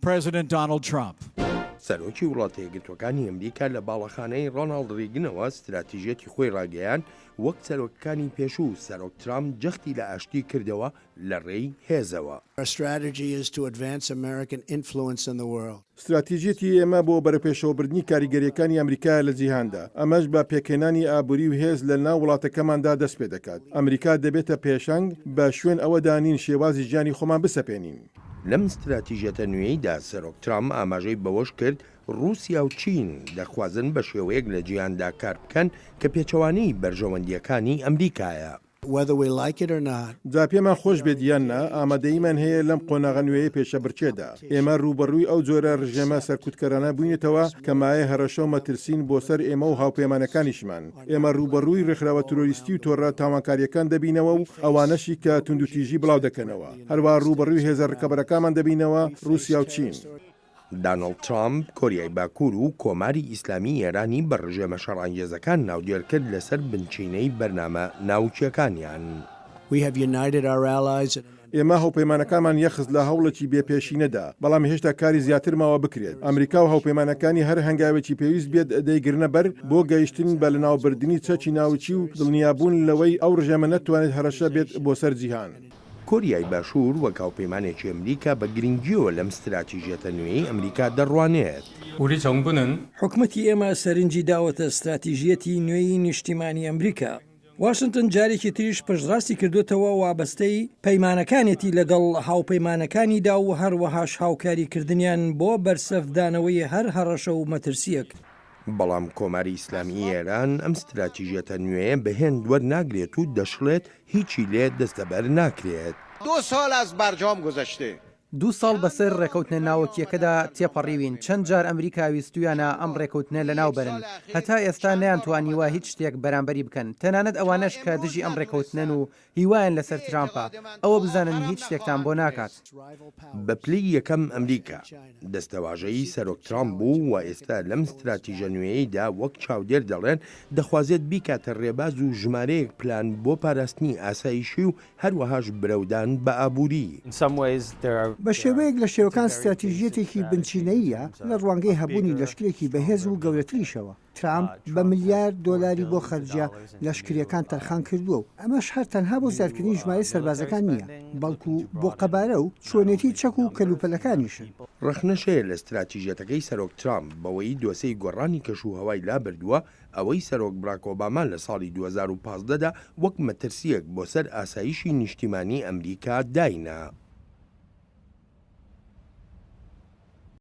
President Donald Trump. سەرۆکی وڵاتە یەکگرتووەکانی ئەمریکا لە باڵەخانەی ڕۆناڵد ڕیگنەوە ستراتیژیەتی خۆی ڕاگەیاند، وەک سەرۆکەکانی پێشوو، سەرۆک ترامپ جەختی لە ئاشتی کردەوە لە ڕێی هێزەوە. ستراتیژیەتی ئێمە بۆ بەرەوپێشەوەبردنی کاریگەرییەکانی ئەمریکایە لە جیهاندا، ئەمەش بە پێکهێنانی ئابووری و هێز لە ناو وڵاتەکەماندا دەستپێدەکات. ئەمریکا دەبێتە پێشەنگ، بە شوێن ئەوەدا نین شێوازی ژیانی خۆمان بسەپێنین. لەم ستراتیژیەتە نوێیدا سەرۆک ترامپ ئاماژەی بەوەش کرد، ڕووسیا و چین دەخوازن بە شێوەیەک لە جیهاندا کار بکەن کە پێچەوانەی بەرژەوەندییەکانی ئەمریکایە. جا پێمان خۆش بێت یان نا، ئامادەییمان هەیە لەم قۆناغە نوێیەی پێشەبڕکێدا، ئێمە ڕووبەڕووی ئەو جۆرە ڕژێمە سەرکوتکەرانە بووینەتەوە کە مایەی هەڕەشە و مەترسین بۆ سەر ئێمە و هاوپەیمانەکانیشمان. ئێمە ڕووبەڕووی ڕێکخراوە ترۆریستی و تۆڕە تاوانکارییەکان دەبینەوە و ئەوانەشی کە توندوتیژی بڵاودەکەنەوە. هەروەها ڕووبەڕووی هێزە ڕکەبەرەکانمان دەبینەوە، ڕووسیا و چین. دانۆڵد ترامپ کۆریای باکوور و کۆماری ئیسلامی ئێرانی بە ڕژێمە شەڕانگێزەکان ناودێر کرد لەسەر بنچینەی بەرنامە ناوکییەکانیان. ئێمە هاوپەیمانەکانمان یەکخست لە هەوڵێکی بێ پێشینەدا، بەڵام هێشتا کاری زیاتر ماوە بکرێت. ئەمریکا و هاوپەیمانەکانی هەر هەنگاوێکی پێویست بێت دەیگرنە بەر بۆ گەیشتن بە لەناوبردنی چەکی ناوکی و دڵنیابوون لەوەی ئەو ڕژێمە نەتوانێت هەڕەشە بێت بۆ سەر جیهان. کۆریای باشوور وەک هاوپەیمانێکی ئەمریکا بە گرنگییەوە لەم ستراتیژیەتە نوێیەی ئەمریکا دەڕوانێت. حکومەتی ئێمە سەرنجی داوەتە ستراتیژیەتی نوێی نیشتیمانی ئەمریکا. واشنتن جارێکی تریش پشتڕاستی کردۆتەوە وابەستەی پەیمانەکانێتی لەگەڵ هاوپەیمانەکانیدا و هەروەهاش هاوکاریکردنیان بۆ بەرسەفدانەوەی هەر هەڕەشە و مەترسییەک. بەڵام کۆماری ئیسلامیی ئێران ئەم ستراتیژیەتە نوێیە بە هێند وەرناگرێت و دەشڵێت هیچی لێ دەستەبەر ناکرێت. دو سال از برجام گذشته. دوو ساڵ بەسەر ڕێکەوتنە ناوەکییەکەدا تێپەڕیوین، چەند جار ئەمریکا ویستوویانە ئەم ڕێکەوتنە لەناو بەرن، هەتا ئێستا نەیانتوانیوە هیچ شتێک بەرامبەری بکەن، تەنانەت ئەوانەش کە دژی ئەم ڕێکەوتنەن و هیوایان لەسەر ترامپە، ئەوە بزانن هیچ شتێکتان بۆ ناکات. بە پلەی یەکەم ئەمریکا، دەستەواژەی سەرۆک ترامپ بوو و ئێستا لەم ستراتیژە نوێیەیدا وەک چاودێر دەڵێن دەخوازێت بیکاتە رێباز و ژمارەیەک پلان بۆ پاراستنی ئاسایشی و هەروەهاش برەودان بە ئابووری. بە شێوەیەک لە شێوەکان ستراتیژییەتێکی بنچینەییە لە ڕوانگەی هەبوونی لەشکرێکی بەهێز و گەورەتریشەوە. ترامپ بە ملیار دۆلاری بۆ خەرجییە لەشکرییەکان تەرخان کردووە و ئەمەش هەر تەنها بۆ زیادکردنی ژمارەی سەربازەکان نییە، بەڵکو بۆ قەبارە و چۆنێتی چەک و کەلوپەلەکانیشن. ڕەخنەش هەیە لە ستراتیژیەتەکەی سەرۆک ترامپ بەوەی دۆسێی گۆڕانی کەشوهەوای لابردووە، ئەوەی سەرۆک براک ئۆباما لە ساڵی 2015 دا وەک مەترسییەک بۆ سەر ئاسایشی نیشتیمانی ئەمریکا داینا.